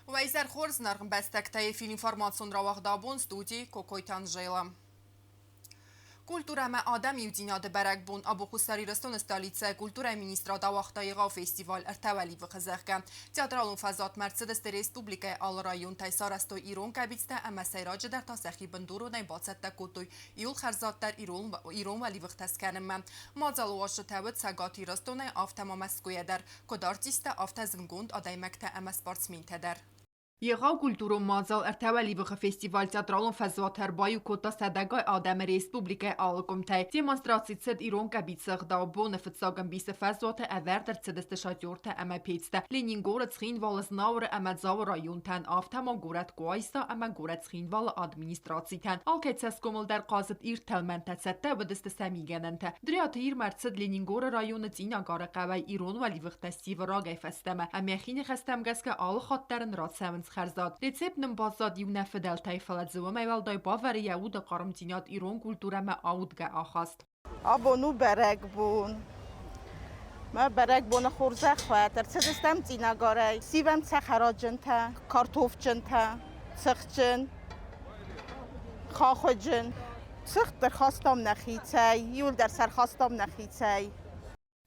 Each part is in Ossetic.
Уӕ изӕр хорз, зынаргъ эфир информацион рауагъд абон студийы Кокойты Анжела. Культурӕ ӕмӕ адӕм иудзинады бӕрӕгбон абон Хуссар Ирыстоны столицӕйы культурӕйы министрад ауагъта егъау фестиваль ӕртӕ уӕливыхы, зӕгъгӕ. Театралон фӕзуатмӕ ӕрцыдысты республикӕйы алы районтӕй, сарӕзтой ирон къӕбицтӕ ӕмӕ сӕйраджыдӕр та сӕхи бындуронӕй бацӕттӕ кодтой иуыл хӕрзаддӕр ирон уӕливыхтӕ скӕнынмӕ. Мадзалы уазджытӕ уыд Цӕгат Ирыстонӕй, афтӕ ма Мӕскуыйӕ дӕр. Куыд артисттӕ, афтӕ зындгонд адӕймӕгтӕ ӕмӕ спортсментӕ дӕр. Егъау культурон мадзал ӕртӕ уӕливыхы фестиваль театралон фӕзуат ӕрбаиу кодта сӕдӕгай адӕмы республикӕйы алы къуымтӕй. Демонстраци цыд ирон къӕбицы ӕгъдау. Боны фыццаг ӕмбисы фӕзуаты ӕвӕрд ӕрцыдысты шатертӕ ӕмӕ пецтӕ. Ленингоры, Цхинвалы, Знауыры ӕмӕ Дзауы районтӕн, афтӕ ма горӕт Къуайса ӕмӕ горӕт Цхинвалы администрацитӕн. Алкӕй цӕсгомыл дӕр хъазыд ирд тӕлмӕнтӕ, цӕттӕ уыдысты сӕ мигӕнӕнтӕ. Дриаты Ирмӕ ӕрцыд Ленингоры районы Цъинагары хъӕуӕй ирон уӕливыхтӕ ссивы рагӕй фӕстӕмӕ ӕмӕ хи ныхӕстӕм гӕсгӕ алы хатт дӕр ын рацӕуынц хӕрзад. Рецепт нын баззад иу нӕ фыдӕлтӕй, фӕлӕ дзы уымӕй уӕлдай бавӕры йӕ уды хъармдзинад ирон культурӕмӕ аудгӕ ахаст. Абон у бӕрӕгбон. Мӕ бӕрӕгбоны хорзӕх уӕд. Ӕрцыдыстӕм Цъинагарӕй. Сивӕм цӕхӕраджынтӕ, картофджынтӕ, цыхтджын, хахуыджын. Цыхт ӕрхастам нӕхицӕй, иуылдӕр сӕ ӕрхастам нӕхицӕй.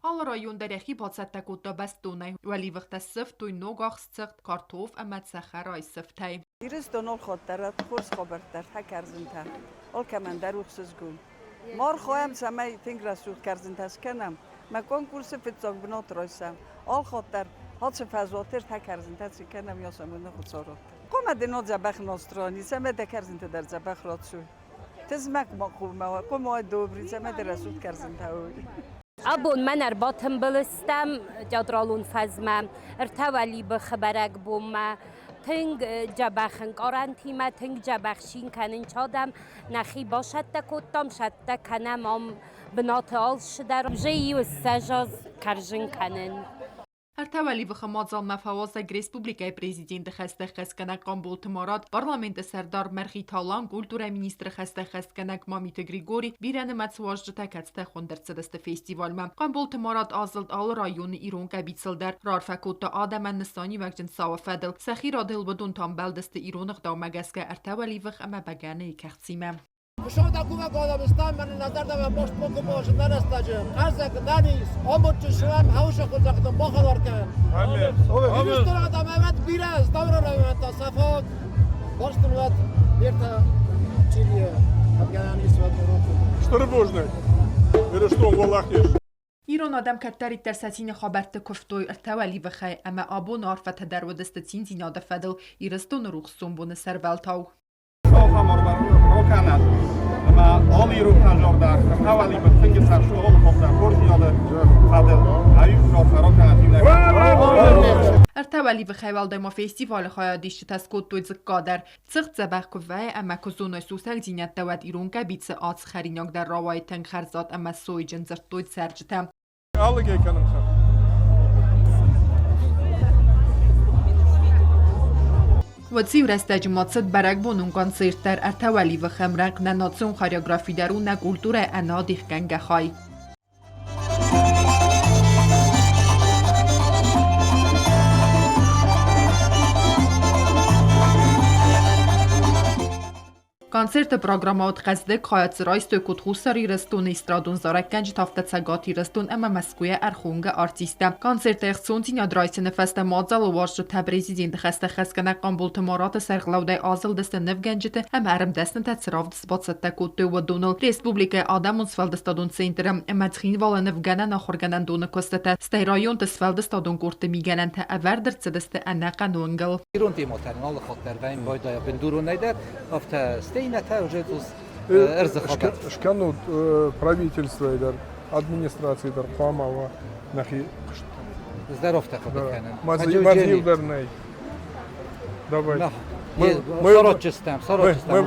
Алы район дӕр йӕхи бацӕттӕ кодта бӕстонӕй. Уӕливыхтӕ ссывтой ногахст цыхт, картоф ӕмӕ цӕхӕрайы сыфтӕй. Ирыстон алхатт хорз хабӕрттӕ, кӕрдзынтӕ. Алкӕмӕн дӕр у ӕхсызгон. Мархайӕм, цӕмӕй тынг рӕсугъд кӕрдзынтӕ скӕнӕм. Мӕ конкурсы фыццаг бынат райсӕм. Алхатт дӕр ацы фӕзуаты ӕртӕ кӕрдзынтӕ цы кӕнӕм, Ясамоны Хуыцау Хъуамӕ дын дзӕбӕх настроени, цӕмӕй дӕ кӕрдзынтӕ дӕр дзӕбӕх рацуй. Тызмӕг ма хъуамӕ уа, хъуамӕ уа добрый, цӕмӕй дӕ рӕсугъд кӕрдзынтӕ уой. Абон мӕн ӕрбатымбыл стӕм театралон фӕзмӕ ӕртӕ уӕлибыхы бӕрӕгбонмӕ. Тынг дзӕбӕх ӕнкъарӕнтимӕ, тынг дзӕбӕх цин кӕнынц адӕм. Нӕхи бацӕттӕ кодтам, цӕттӕ кӕнӕм ам бынаты алцыдӕр. Уже иу ссӕдз аз кӕрзын кӕнын. Ӕртӕ уӕливыхы мадзалмӕ фӕуазӕг республикӕйы президенты хӕстӕ хӕсгӕнӕг Хъамболты Марат, парламенты сӕрдар Мӕргъиты Алан, культурӕйы министры хӕстӕ хӕсгӕнӕг Мамиты Григори, бирӕнымӕц уазджытӕ, кӕцытӕ хуынд ӕрцыдысты фестивальмӕ. Хъамболты Марат азылд алы районы ирон къӕбицыл дӕр, раарфӕ кодта адӕмӕн нысаниуӕгджын цауы фӕдыл. Сӕхи радыл уыдон та ӕмбӕлдысты ирон ӕгъдаумӕ гӕсгӕ ӕртӕ уӕливых ӕмӕ бӕгӕныйы кӕхцимӕ. Кусӕгдакумӕ галавыстам мӕнӕ нӕ бост покупалшы нӕрӕстӕджы. Хъазӕг нӕнис, омудджын суӕм хаусы хуызӕгъдын бахӕлар кӕн. Ирыстон адӕм ӕвӕд бирӕ Знауыры районтӕ сӕфӕг барстын уӕд ӕртӕ чъирийы ӕвгӕнӕн ис уӕд Стыр бузныг! Ирыстон уӕлахиз! Ирон адӕм кӕддӕриддӕр сӕ цины хабӕртты куывтой ӕртӕ уӕливыхӕй ӕмӕ абоны арфӕтӕ дӕр уыдысты циндзинады фӕдыл Ирыстоны рухс сомбоны сӕрвӕлтау. Рокӕнӕт ӕмӕ алы ирон зӕрдӕ ӕртӕуӕлимӕ тынг цард стъолы хорздзинады фӕдыл аив рокӕнӕт иунӕг. Ӕртӕ уӕливыхӕй уӕлдай ма фестивалы хайадисджытӕ скодтой дзыкка дӕр. Цыхт дзӕбӕх куы вӕййы ӕмӕ куы зоной сусӕгдзинӕдтӕ, уӕд ирон къӕбицы ацы хӕринаг дӕр рауайы тынг хӕрзад ӕмӕ сойджын, дзырдтой цӕрджытӕ. Алыгӕй кӕнын хъӕуы. Уӕд-иу рӕстӕджы ма цыд бӕрӕгбонон концерт дӕр ӕртӕ уӕливых ӕмрӕнхъ нӕ национ хореографи дӕр у нӕ культурӕйы ӕнӕадихгӕнгӕ хай. Концерты программӕ уыд хъӕздыг, хайад дзы райстой куыд Хуссар Ирыстоны эстрадон зарӕггӕнджытӕ, афтӕ Цӕгат Ирыстон ӕмӕ Мӕскуыйӕ ӕрхонгӕ артисттӕ. Концерты ӕхцондзинад райсыны фӕстӕ мадзалы уазджытӕ президенты хӕстӕ хӕсгӕнӕг Хъамболты Мараты сӕргълӕудӕй азылдысты нывгӕнджыты ӕмӕ ӕрмдӕснытӕ цы равдыст бацӕттӕ кодтой, уыдоныл. Республикӕйы адӕмон сфӕлдыстадон центры ӕмӕ Цхинвалы нывгӕнӕн ахуыргӕнӕндоны куыстытӕ, стӕй районты сфӕлдыстадон къордты мигӕнӕнтӕ ӕвӕрд ӕрцыдысты ӕнӕхъӕн уынгыл. Ирон тематӕн алы хатт дӕр вӕййын байдайа бындуронӕй дӕр, афтӕ стӕй иннӕтӕ уже цъус ӕрдзы хабар. Скӕнут правительствойы дӕр, администрацийы дӕр хъуамӕ уа нӕхи куыст. Здоровтӕ хъуыды кӕнын. Мӕ дӕр нӕй. Давай. Мы, сородчистам, сородчистам.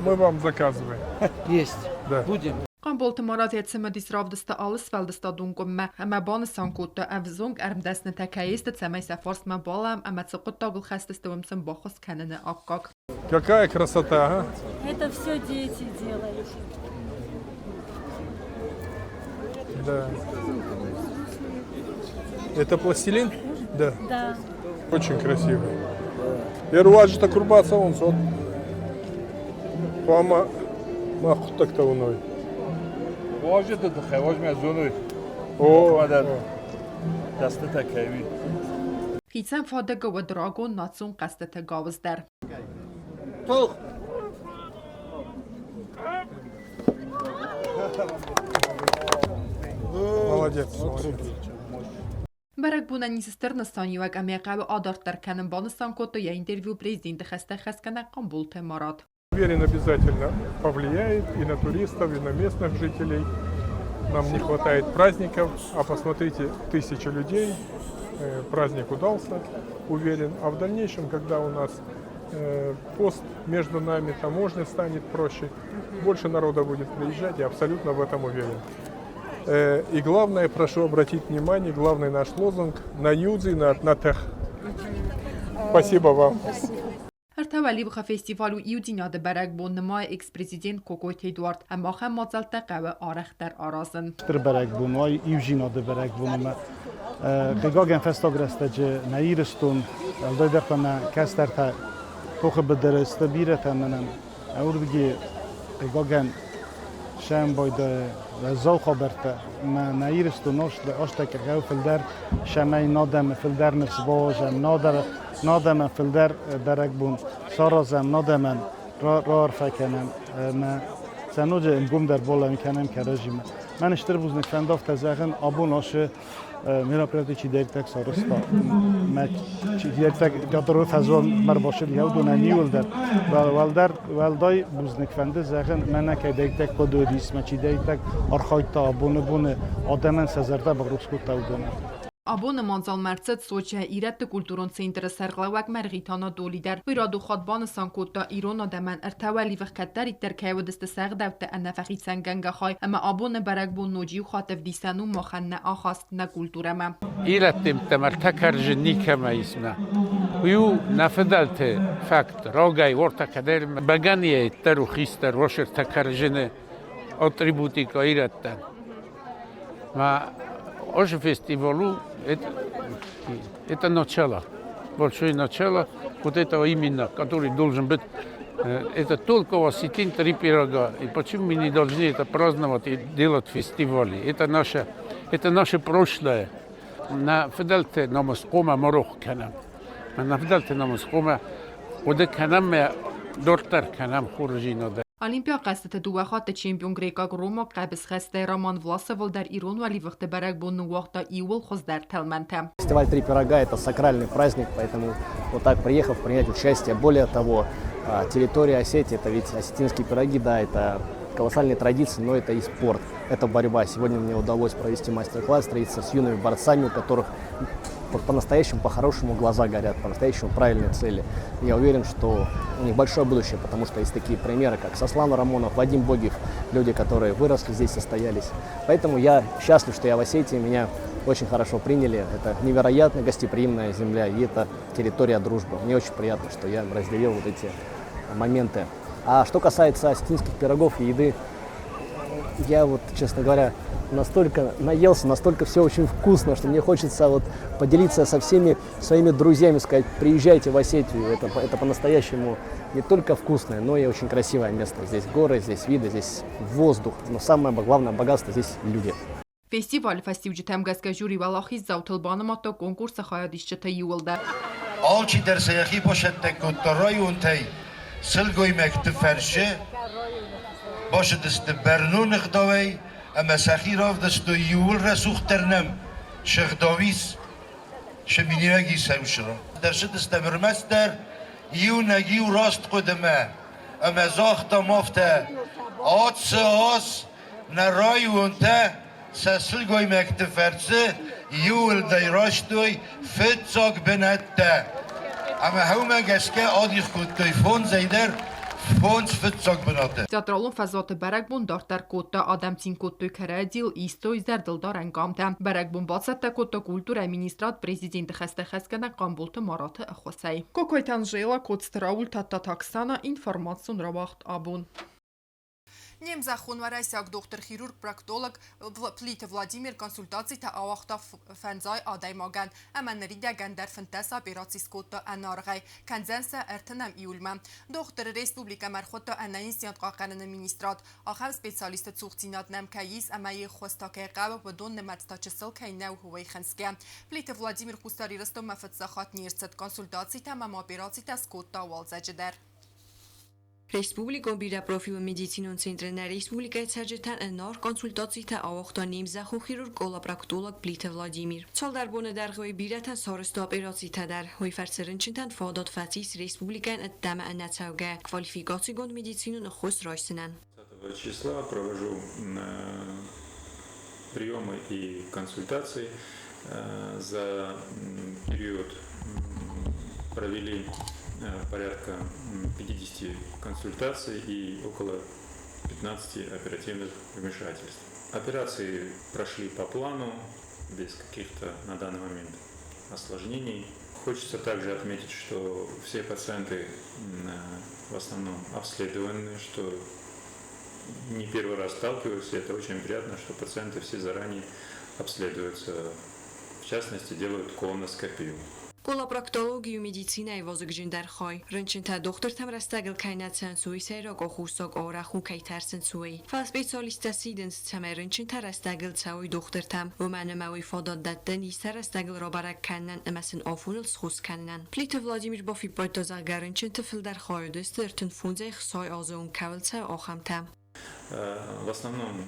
Мы вам заказываем. Есть. Да. Будем. Хъамболты Марат йӕ цымыдис равдыста алы сфӕлдыстадон къуыммӕ ӕмӕ банысан кодта, ӕвзонг ӕрмдӕснытӕ кӕй сты, цӕмӕй сӕ фарсмӕ балӕм ӕмӕ цы хъуыддагыл хӕст сты, уым сын баххуыс кӕныны аккаг. Какая красота, а? Это все дети делают. Да. Это пластилин? Да. Да. Очень красивый. Йе руаджы куы рбацӕуынц, уӕд хъуамӕ мӕ хъуыддӕгтӕ уыной. Уазджыты тыххӕй уазмӕ зоной, о, дӕснытӕ кӕй уи. Хицӕн фадӕгы уыд рагон национ хъӕзтыты гауыз дӕр. Тох! Молодец, молодец. Бӕрӕгбонӕн ис стыр нысаниуӕг ӕмӕ хъӕуы адарддӕр кӕнын, банысан кодта йӕ интервью президенты хӕстӕ хӕсгӕнӕг Хъамболты Марат. Уверен, обязательно повлияет и на туристов, и на местных жителей. Нам не хватает праздников, а посмотрите, тысячи людей, праздник удался, уверен. А в дальнейшем, когда у нас пост между нами, таможня станет проще, больше народа будет приезжать, я абсолютно в этом уверен. И главное, прошу обратить внимание, главный наш лозунг на юдзи, на тех. Спасибо вам. Ӕртӕ уӕливыхы фестиваль у иудзинады бӕрӕгбон, нымайы экс-президент Кокойты Эдуард, ӕмӕ ахӕм мадзӕлттӕ хъӕуы арӕхдӕр аразын. Стыр бӕрӕгбон у иудзинады бӕрӕгбон ӕмӕ хъыгагӕн фӕстаг рӕстӕджы нӕ Ирыстон, уӕлдайдӕр та нӕ кӕстӕртӕ тохы быдыры сты бирӕтӕ мӕнӕн уырдыги хъыгагӕн сӕм байдайы уӕззау хабӕрттӕ ӕмӕ нӕ Ирыстон азтӕккӕ хъӕуы фылдӕр сӕмӕй надӕмы фылдӕр ныфс бауадзӕм, надӕмӕн фылдӕр бӕрӕгбон саразӕм, надӕмӕн раарфӕ кӕнӕм ӕмӕ сӕ ноджы ӕнгомдӕр балӕм кӕнӕм кӕрӕдзимӕ. Мӕн стыр бузныг фӕнды афтӕ зӕгъын, абон ацы мероприятие чидӕриддӕр сарӕзта, мӕ чидӕриддӕр театры фӕзуан мӕ рбацыд уыдонӕн иууылдӕр. Уӕлдӕр уӕлдай бузныг фӕнды зӕгъын, мӕнӕ кӕйдӕриддӕр код уыдис, мӕ чидӕриддӕр архайдта абоны боны адӕмӕн сӕ зӕрдӕ барухс кодта уыдонӕн. Абоны мадзалмӕ ӕрцыд Сочӕйы ирӕтты культурон центры сӕргълӕууӕг Мӕргъиты Анатоли дӕр. Уый радухат банысан кодта, ирон адӕмӕн ӕртӕ уӕливых кӕддӕриддӕр кӕй уыдысты сӕ ӕгъдӕуттӕ ӕнӕфӕхицӕнгӕнгӕ хай ӕмӕ абоны бӕрӕгбон ноджы иу хатт ӕвдисӕн у махӕн нӕ ахаст нӕ культурӕмӕ. Ирӕттимттӕм ӕртӕ кӕрзын никӕмӕ ис нӕ. Уый у нӕ фыдӕлты факт. Рогӕй уортӕ кӕдӕр бӕгӕныйӕ дӕр у хистӕр ӕртӕ кӕрзыны атрибутикӕ ирӕттӕн. Ма Оши фестивалу это начало, большое начало вот этого именно, который должен быть. Это только у осетин три пирога. И почему мы не должны это праздновать и делать фестивали? Это наше прошлое. Нӕ фыдӕлты намыс хъуамӕ ма рох кӕнӕм. Нӕ фыдӕлты намыс хъуамӕ хъуыды кӕнӕм ӕмӕ дарддӕр кӕнӕм хорздзинадӕй. Олимпиаг хъӕзтыты дыууӕ хатты чемпион грекъаг-ромаг хъӕбысхӕстӕй Роман Власовыл дӕр ирон уӕливыхты бӕрӕгбон ныууагъта иууыл хуыздӕр тӕлмӕнтӕ. Фестиваль «Три пирога» – это сакральный праздник, поэтому вот так приехав, принять участие. Более того, территория Осетии – это ведь осетинские пироги, да, это колоссальные традиции, но это и спорт, это борьба. Сегодня мне удалось провести мастер-класс, встретиться с юными борцами, у которых по-настоящему, по-хорошему глаза горят, по-настоящему правильные цели. Я уверен, что у них большое будущее, потому что есть такие примеры, как Сослан Рамонов, Вадим Богиев, люди, которые выросли здесь, состоялись. Поэтому я счастлив, что я в Осетии, меня очень хорошо приняли. Это невероятно гостеприимная земля, и это территория дружбы. Мне очень приятно, что я разделил вот эти моменты. А что касается осетинских пирогов и еды, я вот, честно говоря, настолько наелся, настолько все очень вкусно, что мне хочется вот поделиться со всеми своими друзьями, сказать, приезжайте в Осетию, это по-настоящему не только вкусное, но и очень красивое место. Здесь горы, здесь виды, здесь воздух, но самое главное богатство здесь люди. Фестивалы фӕстиуджытӕм гӕсгӕ жюри уӕлахиздзаутыл банымадта конкурсы хайадисджыты иууылдӕр. Алчидӕр сӕ йӕхи басӕттӕ кодта районтӕй сылгоймӕгты фӕрсы, бацыдысты бӕрнон ӕгъдауӕй ӕмӕ сӕхи равдыстой иууыл рӕсугъддӕр нӕм сыгъдауис сы миниуӕг ис ӕвзӕры. Ӕрцыдыстӕм ӕрмӕстдӕр иунӕг иу раст хъуыдымӕ ӕмӕ загътам афтӕ, ацы аз нӕ районтӕ сӕ сылгоймӕгты фӕрцы иууылдӕр райстой фыццаг бынӕттӕ. Ӕмӕ уымӕ гӕсгӕ адих кодтой фондзӕй дӕр фондз фыццаг бынаты. Театралон фӕзуаты бӕрӕгбон дарддӕр кодта, адӕм цин кодтой кӕрӕдзийыл, истой зӕрдылдарӕн къамтӕ. Бӕрӕгбон бацӕттӕ кодта культурӕйы министрад президенты хӕстӕ хӕсгӕнӕг Хъамболты Мараты ӕххуысӕй. Кокойты Анжела, Коцты Рауль, Тадтаты Оксана, информацион рауагъд абон. Не мзӕххон уӕрӕсейаг дохтыр-хирург-проктолог Плиты Владимир консультацитӕ ауагъта фӕндзай адӕймагӕн ӕмӕ ныридӕгӕн дӕр 15 операци скодта ӕнӕаргъӕй. Кӕндзӕн сӕ 30 июльмӕ. Дохтыры республикӕмӕ ӕрхуыдта ӕнӕниздзинад хъахъхъӕныны министрад. Ахӕм специалистты цухдзинад нӕм кӕй ис ӕмӕ йе ххуыс та кӕй хъӕуы, уыдон нымӕц та чысыл кӕй нӕу, уый хынцгӕ. Плиты Владимир Хуссар Ирыстонмӕ фыццаг хатт не рцыд. Консультацитӕ ӕмӕ операцитӕ скодта уалдзӕджы дӕр. Республикон бирӕпрофилон медицинон центры нӕ республикӕйы цӕрджытӕн ӕнӕаргъ консультацитӕ ауагъта не мзӕххон хирург-колопроктолог Плиты Владимир. Цалдӕр боны дӕргъы уый бирӕтӕн сарӕзта операцитӕ дӕр. Уый фӕрцы рынчынтӕн фадат фӕцис республикӕйӕн ӕддӕмӕ ӕнӕцӕугӕ квалификацигонд медицинон ӕххуыс райсынӕн. Числа провожу приемы и консультации. За период провели порядка 50 консультаций и около 15 оперативных вмешательств. Операции прошли по плану, без каких-то на данный момент осложнений. Хочется также отметить, что все пациенты в основном обследованы, что не первый раз сталкиваюсь, и это очень приятно, что пациенты все заранее обследуются, в частности, делают колоноскопию. Колопроктологи у медицинӕйы вазыгджындӕр хай. Рынчынтӕ дохтыртӕм рӕстӕгыл кӕй нӕ цӕуынц, уый сӕйраг аххосаг арӕх у, кӕй тӕрсынц, уый. Фӕлӕ специалисттӕ сидынц, цӕмӕй рынчынтӕ рӕстӕгыл цӕуой дохтыртӕм, уымӕн ӕмӕ уый фадат дӕтты низтӕ рӕстӕгыл рабӕрӕг кӕнынӕн ӕмӕ сын афоныл схос кӕнынӕн. Плиты Владимир бафиппайдта, зӕгъгӕ, рынчынты фылдӕр хай уыдысты 35-ӕй 60 азы онг кӕуыл цӕуы, ахӕмтӕ. В основном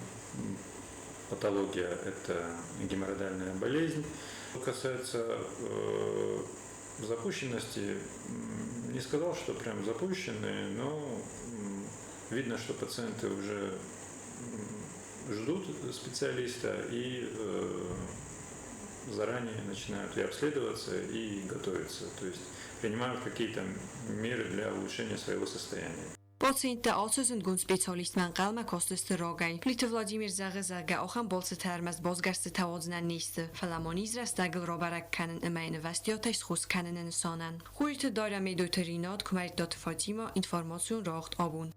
патология – это геморроидальная болезнь. Что касается запущенности, не сказал, что прям запущенные, но видно, что пациенты уже ждут специалиста и заранее начинают и обследоваться, и готовиться, то есть принимают какие-то меры для улучшения своего состояния. Пациенттӕ ацы зындгонд специалистмӕ ӕнхъӕлмӕ кастысты рагӕй. Плиты Владимир зӕгъы, зӕгъгӕ, ахӕм балцытӕ ӕрмӕст басгӕрстытӕ уадзынӕн не сты, фӕлӕ ма низ рӕстӕгыл рабӕрӕг кӕнын ӕмӕ йын ӕвӕстиатӕй схос кӕныны нысанӕн. Хуриты Дарья, Медойты Ринат, Куымӕридтаты Фатимӕ, информацион рауагъд Абон.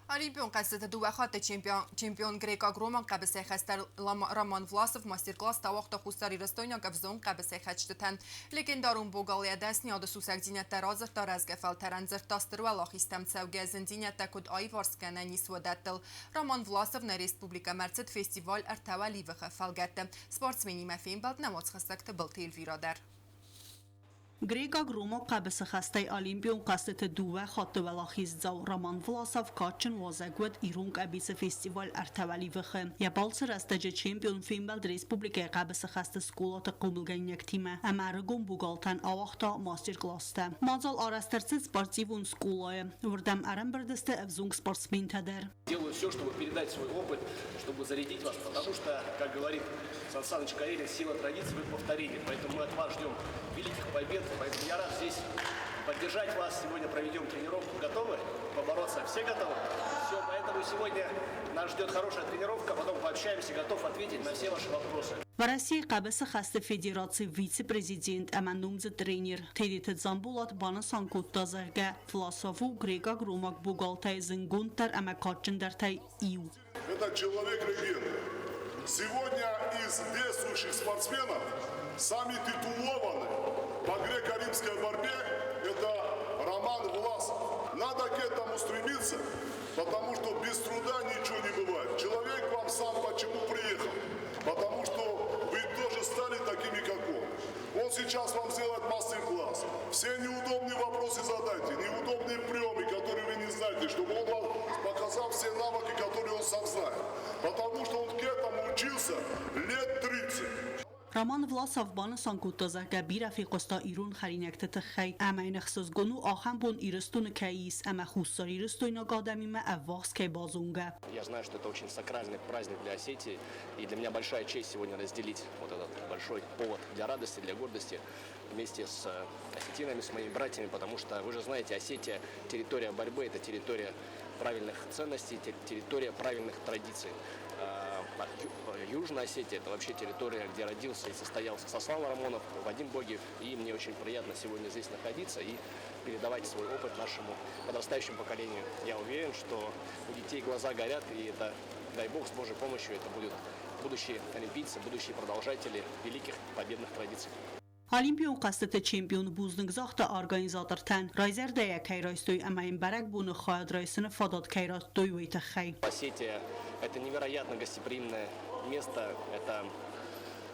Олимпион хъӕзтыты дыууӕ хатты чемпион грекъаг-ромаг хъӕбысӕйхӕстӕг Роман Власов мастер-класс ауагъта хуссарирыстойнаг ӕвзонг хъӕбысӕйхӕцджытӕн. Легендарон богал йӕ дӕсныйады сусӕгдзинӕдтӕ радзырдта рӕзгӕ фӕлтӕрӕн, дзырдта стыр уӕлахизтӕм цӕугӕ зындзинӕдтӕ куыд аиварс кӕнӕн ис, уыдӕттыл. Роман Власов нӕ республикӕмӕ ӕрцыд фестиваль Ӕртӕ уӕливыхы фӕлгӕтты. Спортсменимӕ фембӕлд нӕ уацхӕссӕг Тыбылты Эльвира дӕр. Грекъаг-ромаг хъӕбысыхӕстӕй Олимпион хъӕзтыты дыууӕ хатты уӕлахиздзау Роман Власов кадджын уазӕг уыд ирон къӕбицы фестиваль Ӕртӕ уӕливыхы. Йӕ балцы рӕстӕджы чемпион фембӕлд республикӕйы хъӕбысыхӕсты скъолаты хъомылгӕнинӕгтимӕ ӕмӕ ӕрыгон богалтӕн ауагъта мастер-класстӕ. Мадзал арӕзт ӕрцыд спортивон скъолайы. Уырдӕм ӕрӕмбырд сты ӕвзонг спортсментӕ дӕр. Делаю все, чтобы передать свой опыт, чтобы зарядить вас, потому что, как говорит Сан Саныч Карелин, сила традиций в их повторении. Поэтому мы от вас ждем великих побед. Поэтому я рад здесь поддержать вас. Сегодня проведем тренировку. Готовы побороться? Все готовы? Все, поэтому сегодня нас ждет хорошая тренировка. Потом пообщаемся. Готов ответить на все ваши вопросы. Уӕрӕсейы хъӕбысыхӕсты федерацийы вице-президент ӕмӕ номдзыд тренер Тедеты Дзамболат банысан кодта, зӕгъгӕ, Власов у грекъаг-ромаг богалтӕй зындгонддӕр ӕмӕ кадджындӕртӕй иу. Это человек-легенда. Сегодня из действующих спортсменов самый титулованный по греко-римской борьбе – это Роман Власов. Надо к этому стремиться, потому что без труда ничего не бывает. Человек к вам сам почему приехал? Потому что вы тоже стали такими, как он. Он сейчас вам сделает мастер-класс. Все неудобные вопросы задайте, неудобные приемы, которые вы не знаете, чтобы он вам показал все навыки, которые он сам знает. Потому что он к этому учился лет 30. Роман Власов банысан кодта, зӕгъгӕ, бирӕ фехъуыста ирон хӕринӕгты тыххӕй ӕмӕ йын ӕхсызгон у ахӕм бон Ирыстоны кӕй ис ӕмӕ хуссарирыстойнаг адӕмимӕ ӕввахс кӕй базонгӕ. Я знаю, что это очень сакральный праздник для Осетии, и для меня большая честь сегодня разделить вот этот большой повод для радости, для гордости вместе с осетинами, с моими братьями, потому что, вы же знаете, Осетия – территория борьбы, это территория правильных ценностей, территория правильных традиций. Южная Осетия – это вообще территория, где родился и состоялся Сослан Рамонов, Вадим Богиев. И мне очень приятно сегодня здесь находиться и передавать свой опыт нашему подрастающему поколению. Я уверен, что у детей глаза горят, и это, дай бог, с Божьей помощью, это будут будущие олимпийцы, будущие продолжатели великих победных традиций. Олимпион хъӕзтыты чемпион бузныг загъта организатортӕн, райзӕрдӕйӕ кӕй райстой ӕмӕ йын бӕрӕгбоны хайад райсыны фадат кӕй радтой, уый тыххӕй. Осетия – это невероятно гостеприимное место, это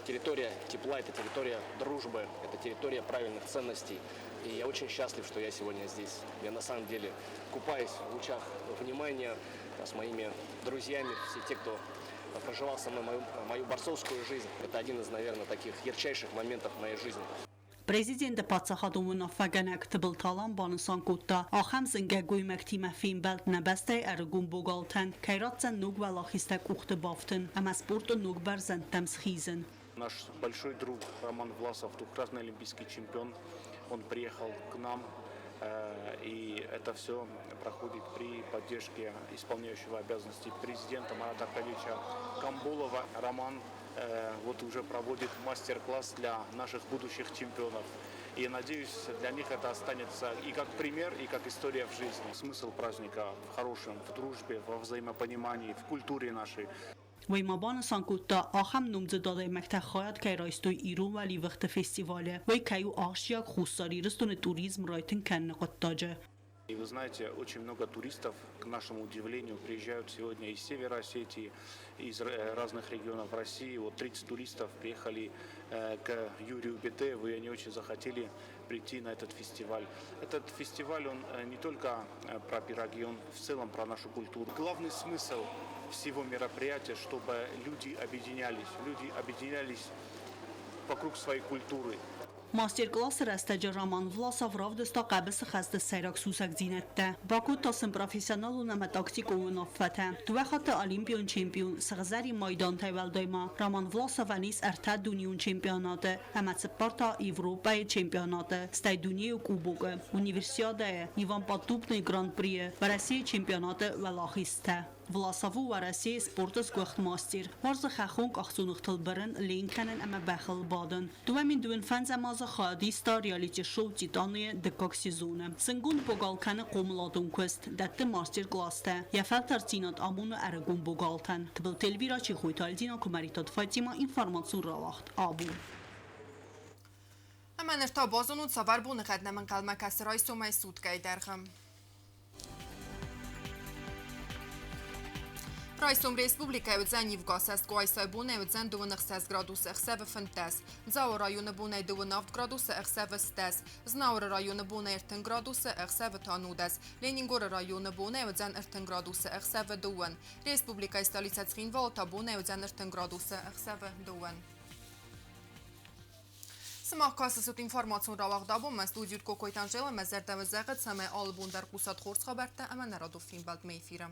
территория тепла, это территория дружбы, это территория правильных ценностей. И я очень счастлив, что я сегодня здесь. Я на самом деле купаюсь в лучах внимания с моими друзьями, все те, кто проживал со мной мою борцовскую жизнь. Это один из, наверное, таких ярчайших моментов в моей жизни. Президенты паддзахадон уынаффӕгӕнӕг Тыбылты Алан банысан кодта, ахӕм зынгӕ гоймӕгтимӕ фембӕлд нӕ бӕстӕйы ӕрыгон богалтӕн кӕй ратдзӕн ног уӕлахизтӕ къухты бафтын ӕмӕ спорты ног бӕрзӕндтӕм схизын. Наш большой друг Роман Власов, двукратный олимпийский чемпион, он приехал к нам, и это все проходит при поддержке исполняющего обязанности президента Марата Аркадьевича Камбулова. Роман вот уже проводит мастер-класс для наших будущих чемпионов. И надеюсь, для них это останется и как пример, и как история в жизни. Смысл праздника в хорошем, в дружбе, во взаимопонимании, в культуре нашей. Уый ма банысан кодта, ахӕм номдзыд адӕймӕгтӕ хайад кӕй райстой ирон уӕливыхты фестивалы, уый кӕй у ахсджиаг Хуссар Ирыстоны туризм райтынг кӕныны хъуыддаджы. И вы знаете, очень много туристов, к нашему удивлению, приезжают сегодня из севера Осетии, из разных регионов России. Вот 30 туристов приехали к Юрию Битееву, и они очень захотели прийти на этот фестиваль. Этот фестиваль, он не только про пироги, он в целом про нашу культуру. Главный смысл всего мероприятия, чтобы люди объединялись вокруг своей культуры. Мастер-классы рӕстӕджы Роман Власов равдыста хъӕбысы хӕсты сӕйраг сусӕгдзинӕдтӕ. Бакодта сын профессионалон ӕмӕ тактикон уынаффӕтӕ. Дыууӕ хатты олимпион чемпион, сыгъзӕрин майдантӕй уӕлдай ма Роман Власовӕн ис ӕртӕ дунеон чемпионаты ӕмӕ цыппар та Европӕйы чемпионаты, стӕй дунейы кубокы, Универсиадӕйы, Иван Поддубныйы Гран-прийы, Уӕрӕсейы чемпионаты уӕлахизтӕ. Власов у Уӕрӕсейы спорты сгуыхт мастер. Уарзы хӕххон къахдзоныгътыл бырын, ленк кӕнын ӕмӕ бӕхыл бадын. 2025 азы хайад иста реалити-шоу «Титаны»-йы дыккаг сезоны. Зындгонд богал кӕны хъомыладон куыст, дӕтты мастер-класстӕ. Йӕ фӕлтӕрддзинад амоны ӕрыгон богалтӕн. Тыбылты Эльвира, Чехойты Альдина, Куымӕридтаты Фатимӕ, информацион рауагъд «Абон». Ӕмӕ ныр та базонут, цавӕр боныгъӕд нӕм ӕнхъӕлмӕ кӕсы райсомӕй суткӕйы дӕргъы. Райсом республикӕйы уыдзӕн ивгӕ цӕстгуайсӕй бонӕй уыдзӕн 26 градусы, ӕхсӕвы 15. Дзауы районы бонӕй 27 градусы, ӕхсӕвы 10. Знауыры районы бонӕй 30 градусы, ӕхсӕвы та 19. Ленингоры районы бонӕй уыдзӕн 30 градусы, ӕхсӕвы 2. Республикӕйы столицӕ Цхинвалы та бонӕй уыдзӕн 30 градусы, ӕхсӕвы 2. Сымах кӕсысут информацион рауагъд абонмӕ студийы Кокойты Анжела мӕ зӕрдӕ зӕгъы, цӕмӕй алы бон дӕр хъусат хорз хабӕрттӕ ӕмӕ нӕ радон фембӕлдмӕ эфиры.